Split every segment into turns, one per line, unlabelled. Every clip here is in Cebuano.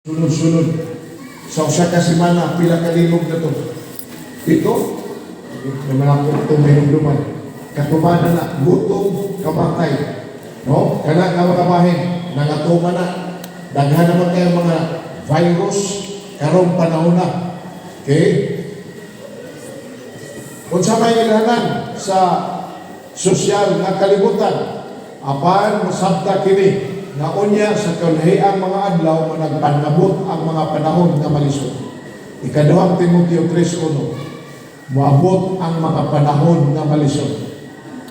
Sunod-sunod. Sa 1 ka semana, pila ka linog na to? Ito, naman ako itong hinumduman. Katumanan na, gutom, kamatay. No? Kana nga mga bahin, nangatuma na. Daghan naman kayo mga virus, karong panahon na. Okay? Unsa may ilhanan sa sosyal nga kalibutan, apan masabta kini nga unya sa kalahiang mga adlaw managpanabot ang mga panahon nga malisod. Ikaduhang Timoteo 3:1, moabot ang mga panahon nga malisod.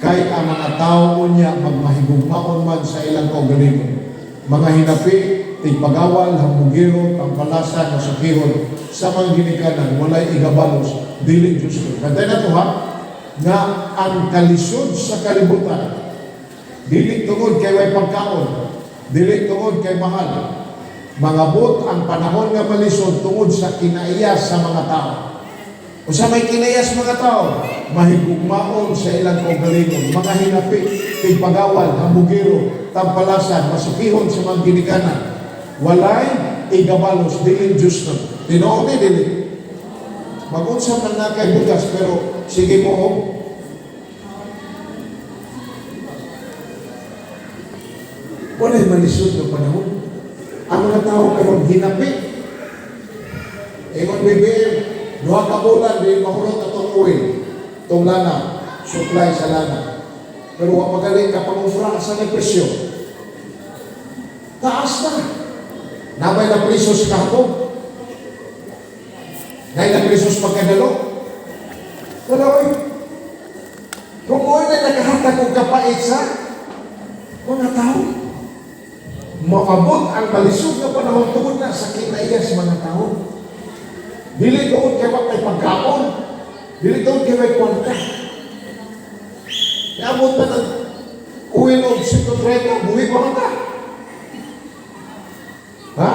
Kay ang mga tao unya magmahigugmaon man sa ilang kaugalingon. Mga hinapi, tigpagawal, hambugiro, tampalasan, masukihon, sa mga ginikanan, walay igabalos, dili justo. Kantay na to ha, nga ang kalisod sa kalibutan, dili tungod kay way pagkaon, dili tungod kay mahal. Mangabot ang panahon nga malisod tungod sa kinaiyas sa mga tao. Unsa may kinaiya sa mga tao? Mahigugmaon sa ilang kaugalingon, mga hinapi, tigpagawal, hambugiro, tampalasan, masukihon sa mga ginikanan. Walay igabalos, dili justo. Tinuod ni dili. Mag-unsa man na kay bugas, pero sige mo og walay malisod na panahon. Ang mga tao karon hinapi. Ingon BBM, 2 ka bulan di mahurot atong oil, tong lana, supply sa lana. Pero wa magaling ka pangufra sa presyo. Taas na. Nabay na priso sa kahapon. Nay na priso sa pagkadalo. Wala oy. Kung mo na nakahatag og kapait sa mga tao, maabot ang malisod nga panahon tungod na sa kinaiyas mga tao. Dili tungod kay wa may pagkaon. Dili tungod kay may kwarta. Naabot na ng oil og 130, buhi pa man ta. Ha?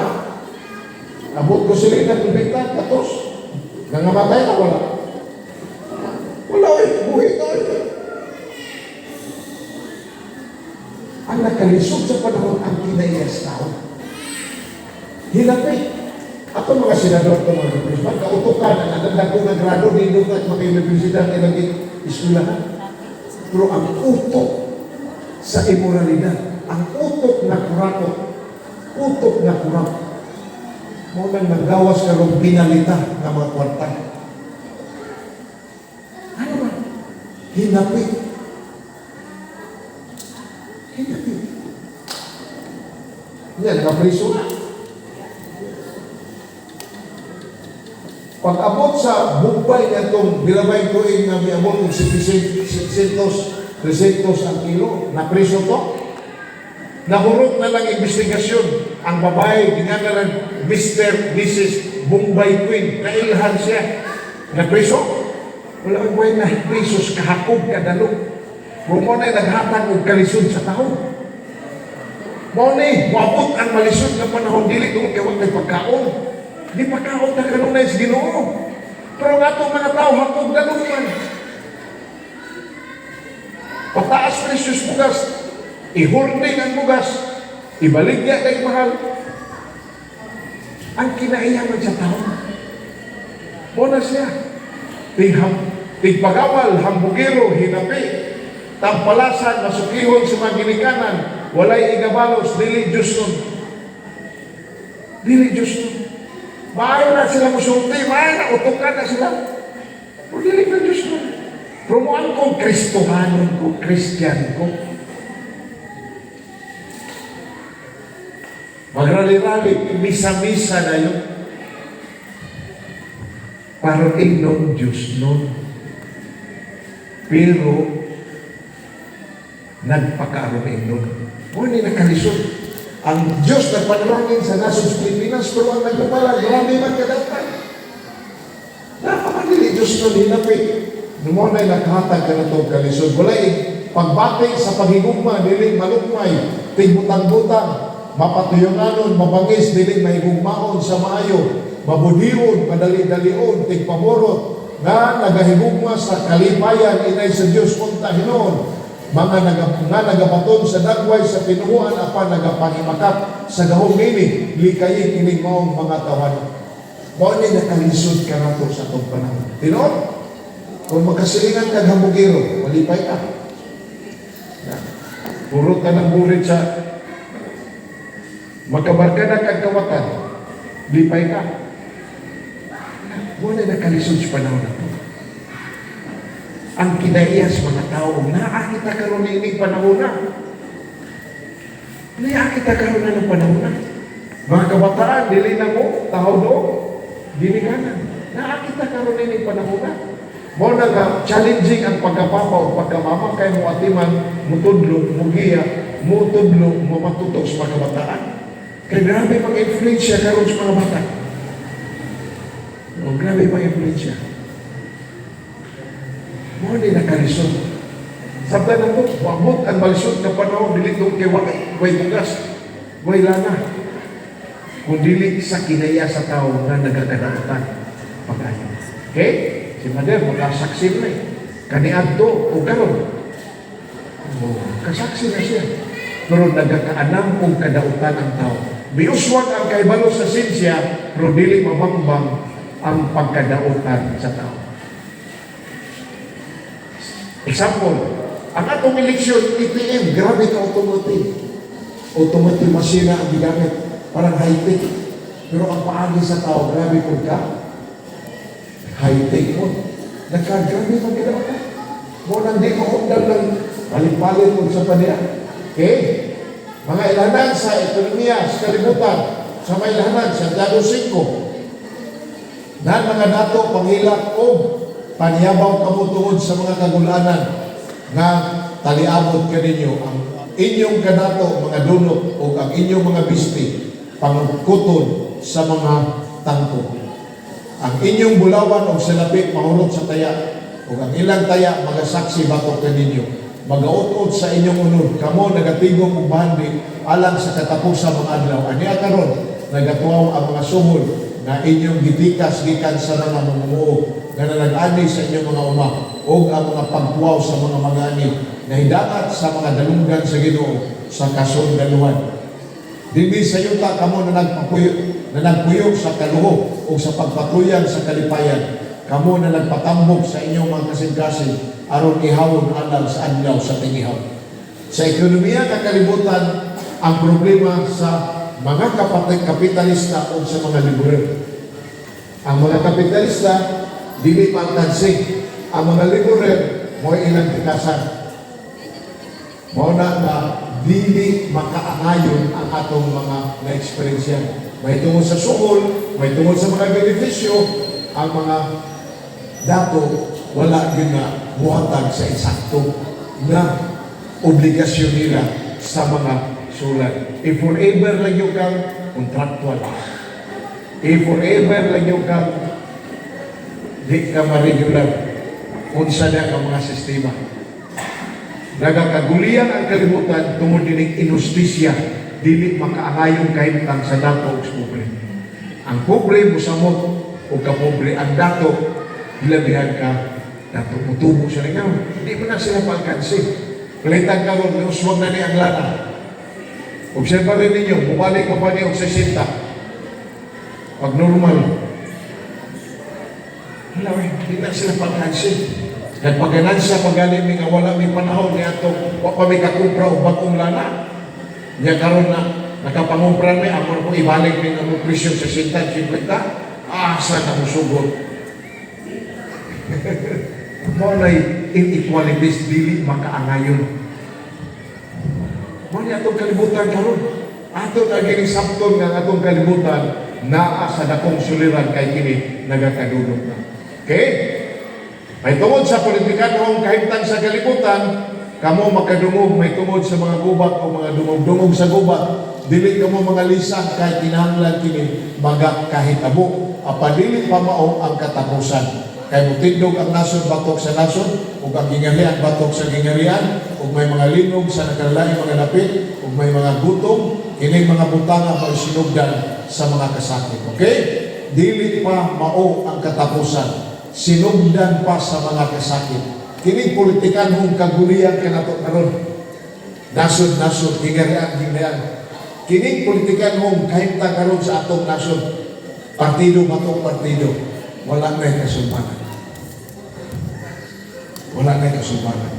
Abot ko sila na tubig ta, katos. Nangamatay na wala. Wala eh, buhi ka eh. Ang nakalisod sa panahon ang kinaiyas tao. Hinapit. Ato mga senador to, mga congressman, kautukan, ang aganda ko nga grado, di nung at mga universidad ilang eskwelahan. Pero ang utok sa imoralidad, ang utok na kurakot, utok na kurakot, mo nang nagawas karong binalita ng mga kwarta. Ano ba? Hinapit. Hinapit. Yan, nakapriso na. Pag abot sa Bombay na itong bilabay tuig nga miabot og 700, 300 ang kilo, napriso to. Nahurot na lang investigasyon. Ang babae, ginagalan Mr. Mrs. Bombay Queen. Nailhan siya. Napriso. Wala ang buhay na priso sa kahakog kadalo. Mao na naghatag og kalisod sa tao. Mao ni, moabot ang malisod nga panahon dili tungod kay wa may pagkaon. Di pagkaon ta kanunay sa Ginoo. Pero ang atong mga tao hakog dalo man. Pataas presyo sa bugas, ihording ang bugas, ibaligya kay mahal. Ang kinaiyaman sa tao. Mo na siya. Tigpagawal, hambugiro, hinapi, tampalasan, masukihon sa mga ginikanan, walay igabalos, dili Diyos nun. Dili Diyos nun. Maayo na sila musulti, maayo na, utukan na sila. Pero dili na Diyos nun. Pero mo kong Kristohanon ko, Christian ko. Magrali-rali, misa-misa na yun. Parang ingnon Diyos nun. Pero, nagpakaaron ingnon. Mo ni nakalisod. Ang Diyos nagpanalangin sa nasod sa Pilipinas, pero ang nagpapala, grabe man kadatay. Napakadili Diyos nun, hinapit. Mo na nakahatag ka na itong kalisod. Walay pagbati sa paghigugma, dili malukmay, tigbutang-butang, mapatuyunganon, mabangis, dili mahigugmaon sa maayo, mabudhion, madali-dalion, tigpamorot, nga nagahigugma sa kalipayan, inay sa Diyos, unta hinuon. Mga nga nagabaton sa dagway sa tinuohan apan nagapangimakak sa gahom nini, likayi kining maong mga tawhano. Mao ni nakalisod ka nato sa atong panahon. Tinuod? Kung magkasilingan kag hambugiro, malipay ka. Na. Puro ka ng burit sa magkabarkada kag kawatan, lipay ka. Mao na nakalisod sa panahon nato. Ang kinaiya sa mga tao, naa kita karon niining panahon na. Naa kita karon na ng panahon na. Mga kabataan, dili na mo, taho do, ginikanan. Naa kita karon niining panahon na. Mao na nga, challenging ang pagkapapa o pagkamama kay mo atiman, mutudlo, mugiya, mutudlo, mamatuto sa mga kabataan. Kay grabe mag-influensya karon sa mga bata. O, grabe mag-influensya. Mao ni nakalisod. Sabta na po, wabot ang malisod na panahon, dili tungod kay way bugas, way lana. Kung dili sa kinaya sa tao nga nagakadautan pag-ayo. Okay? Si Mader, makasaksi na eh. Kaniadto o karon. Oh, kasaksi na siya. Pero nagakaanam og kadautan ang tao. Miuswag ang kahibalo sa sinsya, pero dili mabangbang ang pagkadautan sa tao. Example, ang atong eleksyon, ATM, grabe ka automatic. Automatic machine ang gigamit. Parang high-tech. Pero ang paagi sa tao, grabe kung ka. High-tech mo. Nagkagrabe man ginawa. Mao nang di maundang ng palit-palit mo sa paniya. Okay? Mga ilahanan sa ekonomiya, sa kalibutan, sa mga ilahanan, Santiago 5. Na mga dato, panghilak o paniyabaw kamo tungod sa mga kagulanan nga taliabot kaninyo ang inyong kadato mga dunot o ang inyong mga bisti pangkuton sa mga tangko. Ang inyong bulawan og salapi mahurot sa taya ug ang ilang taya magasaksi batok kaninyo. Magaut-ot sa inyong unod kamo nagatigom og bahandi alang sa katapusan mga adlaw. Ania karon nagatuaw ang mga suhol na inyong gitikas gikan sa mga mamumuo nga nanag-ani sa inyong mga uma ug ang mga pagtuwaw sa mga mangani na hidangat sa mga dalunggan sa Ginoo sa kasundaluhan. Dinhi sa yuta kamo na nagpapuyo, na nagpuyo sa kaluho o sa pagpatuyang sa kalipayan. Kamo na nagpatambok sa inyong mga kasing-kasing aron ihawon alang sa adlaw sa tingihaw. Sa ekonomiya kakalibutan, ang problema sa mga kapatid kapitalista o sa mga liberal. Ang mga kapitalista, dili pangkansi. Ang mga liberal, mo ilang tikasan. Mao na na dili makaangayon ang atong mga na-experience. May tungod sa suhol, may tungod sa mga benepisyo, ang mga dato wala gyud na buhatag sa eksakto na obligasyon nila sa mga sulat. If forever lang yung kang contractual. If forever lang yung kang di ka ma-regular, unsa na ka mga sistema. Nagakagulian ang kalibutan tungod dining inhustisya, dili makaangayong kahimtang sa dato ug sa pobre. Ang pobre mosamot o kapobre, ang dato gilabihan ka dato, mutubo siya rin. Hindi mo na sila pagkansi. Palitan karon, uswag na ni ang lana. Obserba rin ninyo, bumalik pa pa niyo og 60. Pag normal. Wala eh, hindi na sila pagkansi. Nagpaganansya pag mi nga wala mi panahon ni atong wa pa mi kakumpra og bagong lana. Nya karon na nakapangumpra mi, amo ko ibalik mi ang presyo sa 60, 50. Asa na mosugot? Mao nay inequalities, dili makaangayon. Mao ni atong kalibutan karon. Ato na gining sabton nga ang atong kalibutan naa sa dakong suliran kay kini nagakadulot na. Okay? May tungod sa politikanhong kahimtang sa kalibutan, kamo makadungog may tungod sa mga gubat o mga dungog-dungog sa gubat. Dili kamo mga lisang kay kinahanglan kini magakahitabo. Apan dili pa mao ang katapusan. Kay mutindog ang nasod batok sa nasod, ug ang gingarian batok sa gingarian, ug may mga linog sa nakalalaing mga dapit, ug may mga gutom, kini mga butanga sinugdan sa mga kasakit. Okay? Dili pa mao ang katapusan. Sinugdan pa sa mga kasakit. Kining politikanhong kagulian kanato karon. Nasod-nasod, gingarian, gingarian. Kining politikanhong kahimtang karon sa atong nasod. Partido batok partido. Wala na kasulbaran. Wala na kasulbaran.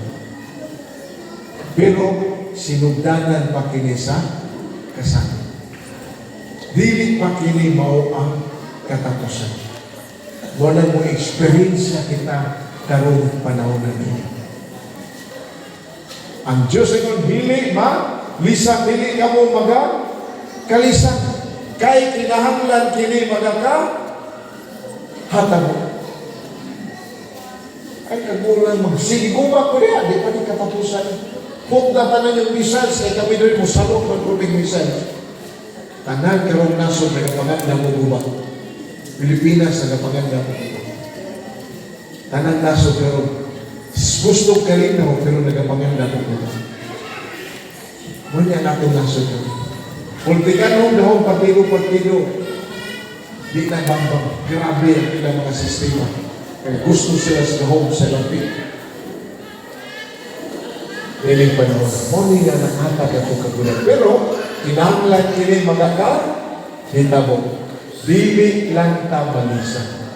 Pero sinugdanan pa kini sa kasakit. Dili pa kini mao ang katapusan. Wala mo experience kita karong panahon na niya. Ang Diyos ingon, dili ma, lisa, dili kamo maga, kalisa. Kay kinahanglan kini magaka, hatabo. Ay, kagulang, magsigiguba ko niya, di pa ni katapusan. Put na tanan yung missiles, kay kami doon mo salok ng tubig missiles. Tanan karong nasod nagapanganda mo guba. Pilipinas nagapanganda mo guba. Tanan nasod karon. Gusto kalinaw pero nagapanganda mo guba. Munya nato nasod karon. Politikanong dahong partido-partido. Di na bambang. Grabe ang ilang mga sistema. Kaya gusto sila sa dahong sa lapit. Dining panahon. Mo ni nga nanghatag atong kagulang. Pero, kinahanglan kini magaka, hitabo. Dili lang ta malisa.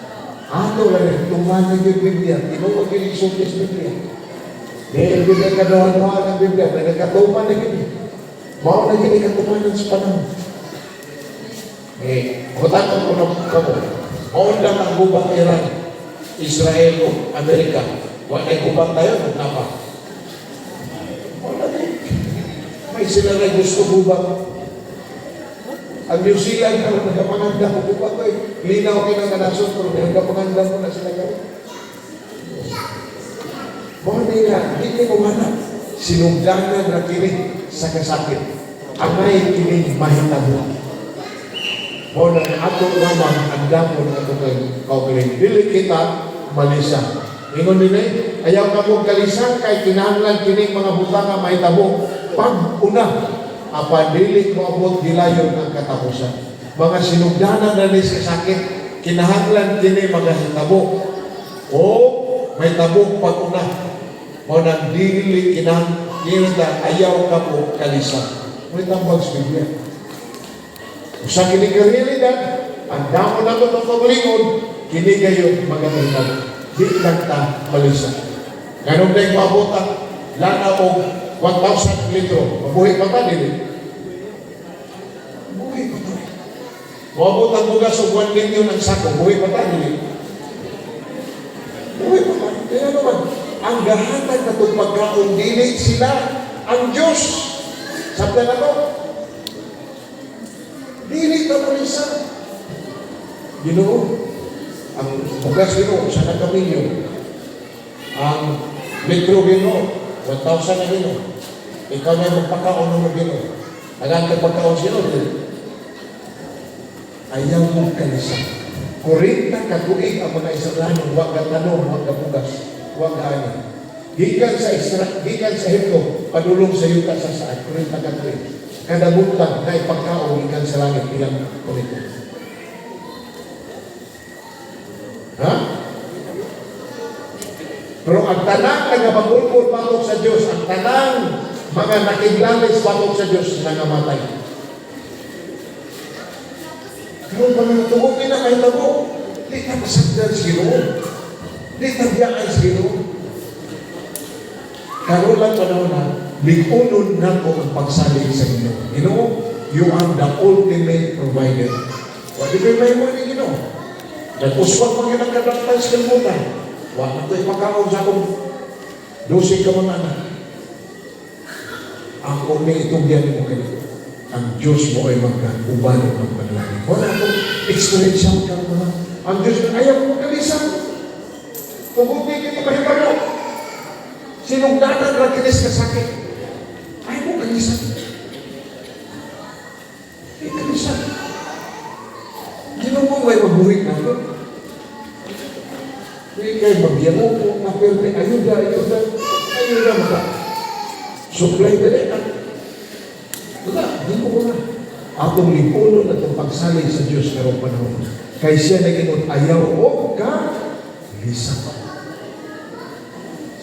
Ato lang rin, tumanan yung Biblia. Tinuod yung isulti sa Biblia. Di Biblia kaduhan-duhan ang Biblia. May nagkatuman na gini. Mao na gini katumanan sa panahon. Eh, kutanon ko na kamo. Mao lang ang gubat Iran, Israel o Amerika. Wa na gubat tayo, nagnapa. Wala na. May sila na gusto gubat. Ang New Zealand karon nagapanganda ko gubat ko eh. Linaw kay nga nasod pero nagapanganda mo na sila karon. Mao nila, hindi ko mana. Sinugdanan ra kini sa kasakit. Angay kini mahitabo. Mao na ato lamang ang damo ng atong kaugalingon. Dili kita malisa. Ingon din eh, ayaw ka mong kalisan kay kinahanglan kining mga butang nga mahitabo. Pag una, apan dili moabot gilayon ang katapusan. Mga sinugdanan na ni sa sakit, kinahanglan kini magahitabo. O may tabo pag una. Mao nang dili kinahanglan ayaw ka mo kalisan. May tambag sa Biblia. Usa kini karealidad, ang damo na itong kaugalingon, kini gayon magahitabo. Di lang ta malisa. Ganun din maabot ang lana og 1,000 litro. Mabuhi pa ta, dili? Buhi pa ta. Maabot ang bugas og 1 million ang sako. Buhi pa ta, dili? Buhi pa ta. Kaya naman, ang gahatag na itong pagkaon, dili sila ang Diyos. Sabta na to. Dili ta malisa. Ginoo, ang bugas Ginoo, sa na ka milyon. Ang litro Ginoo, 1,000 na Ginoo. Ikaw na magpakaon ng Ginoo. Ang ang pagkaon siya, dili. Ayaw mong kalisa. 40 ka tuig ang mga Israelano, wa ga tanom, wa ga bugas, wa ga ani. Gikan sa Ehipto, padulong sa yuta sa saad, 40 ka tuig. Kada buntag na ipagkaon gikan sa langit ilang kunito. Ha? Pero ang tanang nagapagulpol batok sa Diyos, ang tanang mga nakiglalis batok sa Diyos, nangamatay. Pero mga tungod na kahitabo, di ta masagdan sa Ginoo. Di ta biyaan sa Ginoo. Karon lang panahon na, lig-unon nako ang pagsalig sa Ginoo. Ginoo, you are the ultimate provider. Wa di kay may mo ni Ginoo. Nag-uswag man yun ang kadaktan sa kalibutan. Wa na ko'y pagkaon sa akong 12 ka mga anak. Ako ni itugyan mo kini. Ang Diyos mo ay magkauban ng magpanalangin. Wala akong experience ka mga. Ang Diyos ayaw mo kalisan. Tungod ni kini mahitabo. Sinugdanan ra kini sa sakit. Ayaw mo kalisan. Ay kalisan. Ginoo mo may mabuhi na ito. Hindi kayo magyango po na perme. Ayuda, ayuda. Ayuda maka. Supply dali. Wala, di ko na. Atong lipunon at ang pagsalig sa Diyos karong panahon. Kay siya nag-ingon, ayaw o ka, lisa pa.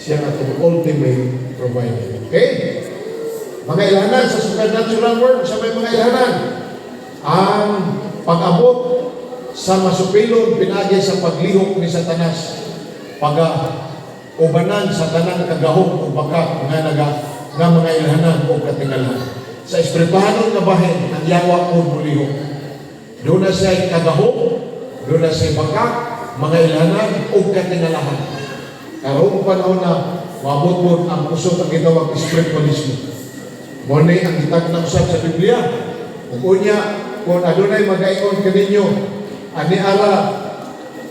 Siya ang atong ultimate provider. Okay? Mga ilhanan sa supernatural world, sa may mga ilhanan, ang pag-abot sa masupilon pinagi sa paglihok ni Satanas, paga ubanan sa tanang kagahom o baka nga naga nga mga ilhanan o katingalahan. Sa espirituhanon nga bahin, ang yawa po mulihok. Duna siya kagahom, duna siya baka, mga ilhanan o katingalahan. Karong panahon na maabot mo ang kusog ang gitawag spiritualismo. Mao ni ang gitagna usab sa Biblia. Ug unya, kung adunay magaingon kaninyo, "Ani ara,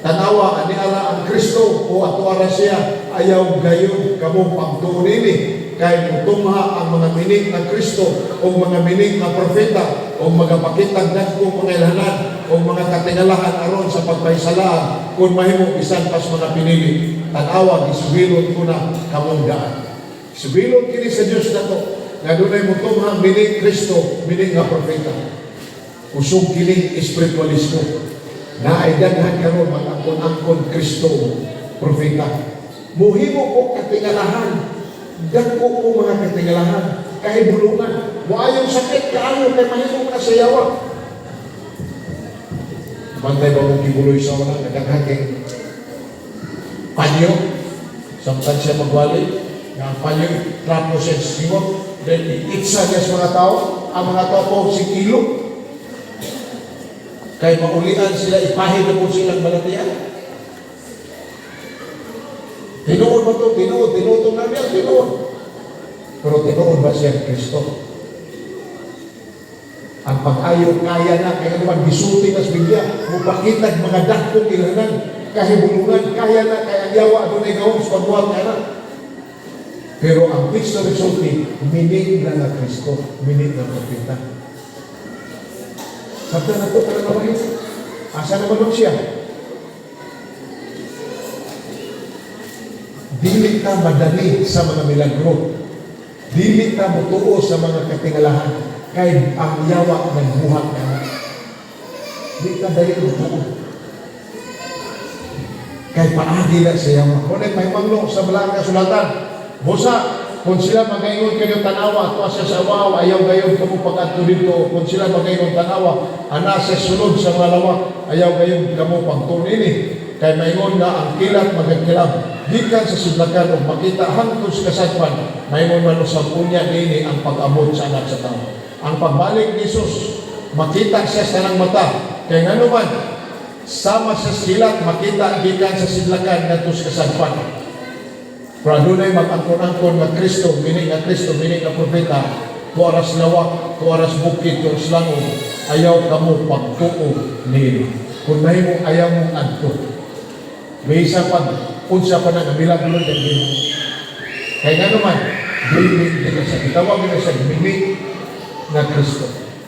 tanawa, ani ara ang Kristo," o "Ato ara siya," ayaw gayud kamo pagtuon nini, kay mutungha ang mga mini nga Kristo o mga mini nga propeta o magapakitag dagkong mga ilhanan o mga katingalahan aron sa pagpahisala, kung mahimo, bisan pas mga pinili. Tanawa, gisubilon ko na kamong daan. Subilon kini sa Dios nato nga dunay mutungha mini Kristo, mini nga propeta. Kusog kining espiritualismo na ay daghan karon mag-angkon-angkon Kristo, propeta. Muhimo ko katingalahan, dagko ko mga katingalahan, kahibulungan. Moayong sakit kaayo kay mahimo ka sa yawa. Bantay ba mong kibuloy sa una nga daghan kay panyo? Samtang siya magwali, nga ang panyo trapo siya sa singot, then itsa niya sa mga tao, ang mga tao po si kilo. Kay maulian sila, ipahid na po silang balatian. Tinuod ba ito? Tinuod, tinuod itong namin, tinuod. Pero tinuod ba siya Kristo? Ang pag-ayo kaya na, kaya naman gisulti na sa Biblia, mupakitag mga dakong ilhanan, kahibulungan, kaya na, kaya ang yawa, adunay gahom sa pagbuhat kaya na. Pero ang Kristo resulti, mini na nga Kristo, mini nga propeta. Sabta na ito, para naman. Asa naman nun siya? Dili ka madali sa mga milagro. Dili ka mutuo sa mga katingalahan. Kay ang yawa nagbuhat na. Di ka dali mutuo. Kay paagi na sa yawa. Kung ay pahimanglo sa balaan kasulatan, busa, kung sila magaingon kanyo, "Tanawa, ato siya sa awaw," ayaw gayon kamo pag-adto dito. Kung sila magaingon, "Tanawa, ana sa sulod sa mga lawak," ayaw gayon kamo pagtuon ini. Kay maingon nga ang kilat magagkilab gikan sa sidlakan ug makita hangtod sa kasadpan, maingon man usab unya niini ang pag-abot sa Anak sa Tao. Ang pagbalik ni Jesus, makita siya sa tanang mata. Kay ngano man, sama sa kilat makita gikan sa sidlakan ngadto sa kasadpan. Pero adunay mag-angkon-angkon nga Kristo, mini nga Kristo, mini nga propeta, tuaras lawak, tuaras bukid, tuaras langog, ayaw kamo pagtuo niini. Kung mahimo, ayaw mong adto. May isa pag unsa pa na nga milagro ng Ginoo. Kay nga naman, dili dili sa gitawag nila sa mini nga Kristo.